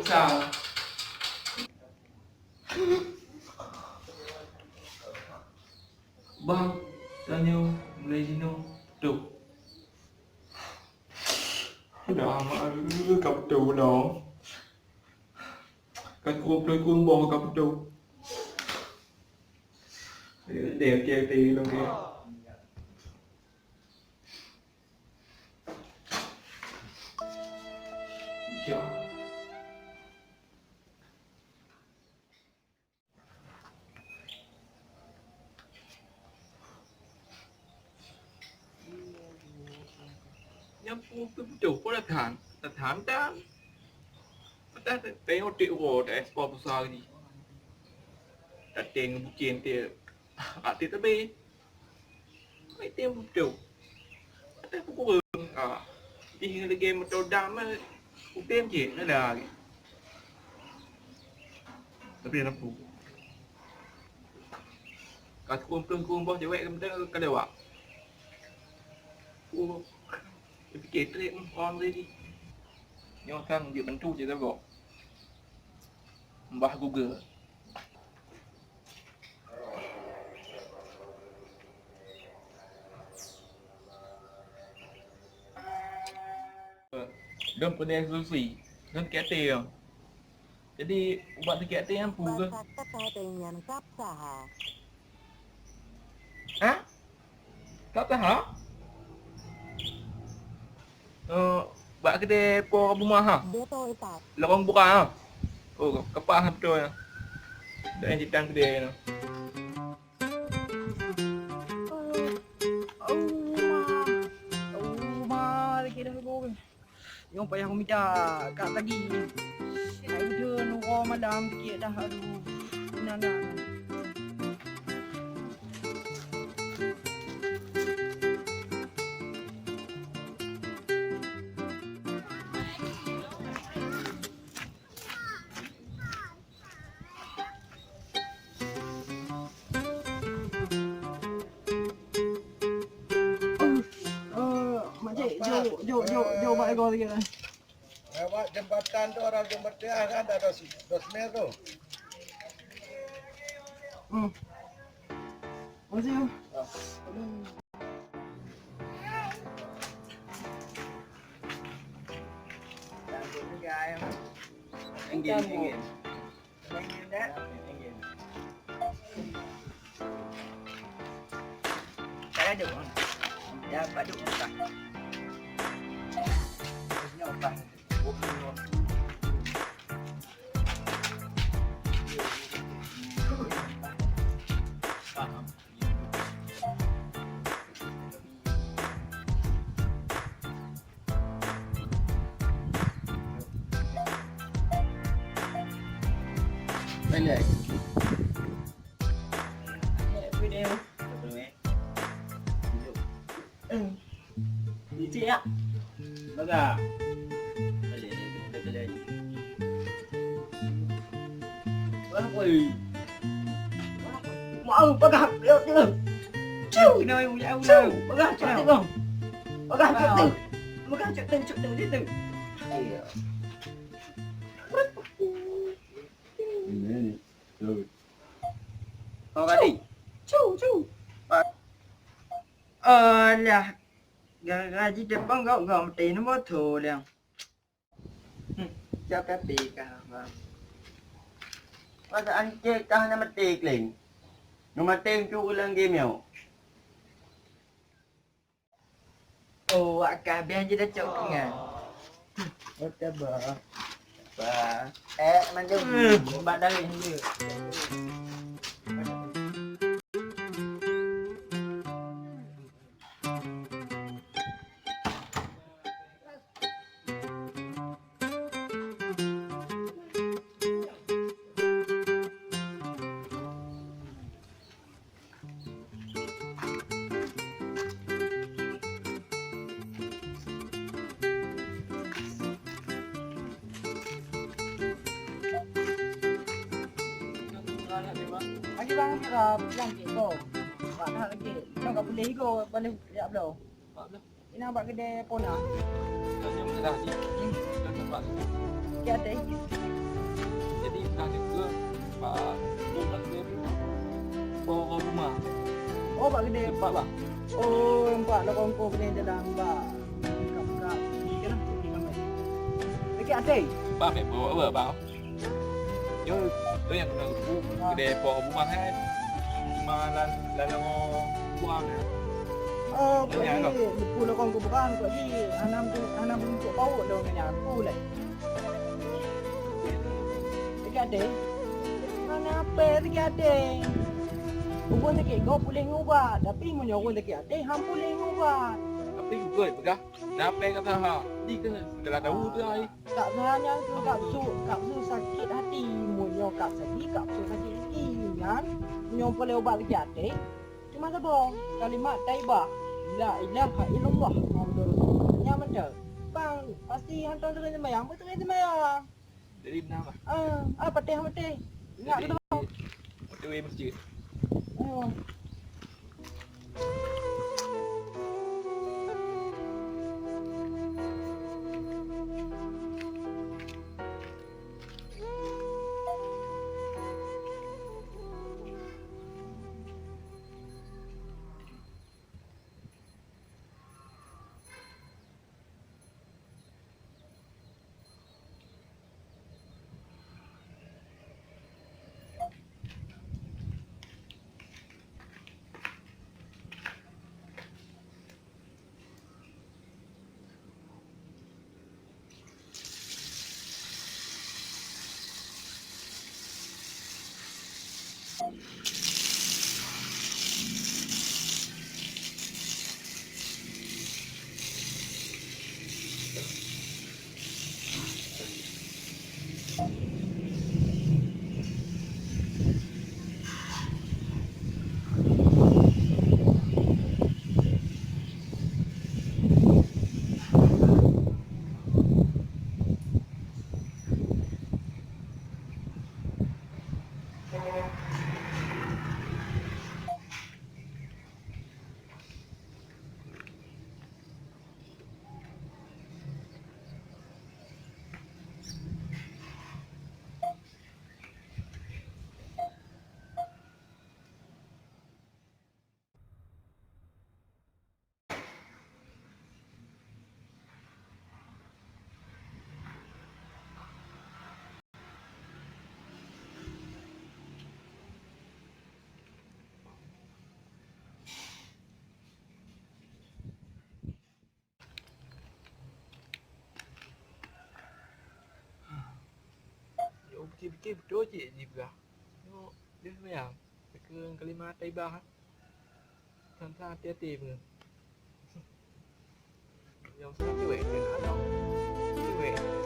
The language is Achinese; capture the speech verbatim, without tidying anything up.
Sa. Bang, tanyoe mulai jinoe tuh. Dah, mak, ka beutôi nyoe. Ka kupeue kumbah ka beutôi. Deh, okey, okey, okey. Ya. Nyang pu-, pu-, putôh, po datang. Datang, datang. Datang, datang, tengok tik uroe, tak ekspor besar ni. Datang bukan dia. Hati tebe. Mai tem putôh. Ada pukul. Ah. Ih, lagi motor dam, eh. Udem je, ada lagi. Tapi lampu. Ka kumpul-kumpul cewek kemudian ka lewat. Oh, dia fikir trip, hmm, orang tadi. Nyoe kan dia bantu je tengok. Mbah Google. Dong keuneuk solusi. Dong sakét até dong. Jadi, ubat sakét até nyan peue keuh? Rasa kata dengan sab saha. Ha? Sab saha? Oh, bak keudè po Abu Maha. Betul, Ustaz. Lorong buka ha. Oh, kapah beutôi. Dah jitang keudè nyoe. Uma, uma lagi dah gol. Nyong payah mita kat lagi. Hai udah nunggu malam dikit dah, aduh. Nah, nah. Eh, makcik, jok, jok, jok, jok bak ekor sikit lah. Lewat jembatan tu, orang jembatan kan ada dos, dos mil tu. Hmm. Makasih, ya. Inggih, inggih. Tak ada pun. Dah paduk buka. Terusnya buka. Faham. Pendek. Video. Licik ya. Baga. Wah, woi. Mau bagah, yuk, yuk. Ciu. Kena, yuk, yuk, yuk. Ciu. Bagah, ciu, ciu. Bagah, ciu, ciu. Bagah, ciu, ciu, ciu, ciu, ciu. Iya. Ini, ini. Tuh. Oh, tadi. Ciu, ciu. Alah. Gara-gara jiteupeue gop-gop meuti nyoe moto lé. Hmm, siapa pih kah, Bang? Perasaan cit kah na meuti kling. Nyoe maté cu ulang game nyoe. Oh, wak kah biang je dah cok pingan. Oke, bah. Bah. Eh, mandum. Hmm, bak darah je. Lagi bang, lagi bang, lagi. Bak na lagi. Bang, ka boleh ego, boleh jak bloe. Inong bak keudè Pona. Tanyong dah, Cik. Hmm. Dah nampak. Ya, Teh. Jadi, entah ni ke, Pak, Pak, Pak, Pak, rumah. Oh, Pak Gede. Pak lah. Oh, empat lah kongko bini dalam, Pak. Buka, buka. Okey lah, okey, Bang. Okey, Teh. Bang, baik, bawa, bawa, Bang. Yo, tu yang kena bu-, kedai po rumah kan. Cuma lan, lan nama buang kan. Oh, kok ni, buku lokong kuburan, kok ni, hana, hana bentuk paut dong ni, aku leh. Sakit hati? Mana apa sakit hati? Bukan sakit kau boleh ngubat, tapi meunyoe sakit hati, ham boleh ngubat. Tapi betul, peugah. Dah apa kata ha? Di ke? Setelah tahu tu ai. Kak Zahra nyan keu kak su, kak su sakét hati. Meunyoe kak sakét, kak su sakét hati nyan, meunyoe peureulèe ubat sakét até, cuma saboh kalimat thaibah, "La ilaha illallah Muhammadur Rasulullah." Nyan mantong. Bang, pasti hantom teurimong seumayang, beuteurimong seumayang. Jadi beuna bah. Ah, ah, patéh, patéh. Ingat. Jadi, beutôi. Beutôi masjid. Ayo. Nyoe pikir-pikir beutôi cit jipeugah. Nyoe deuh meunan, teukeun kalimah thaibah. Sang-sang hati-hati pun. Nyang sang cewek dia nak tahu. Cewek.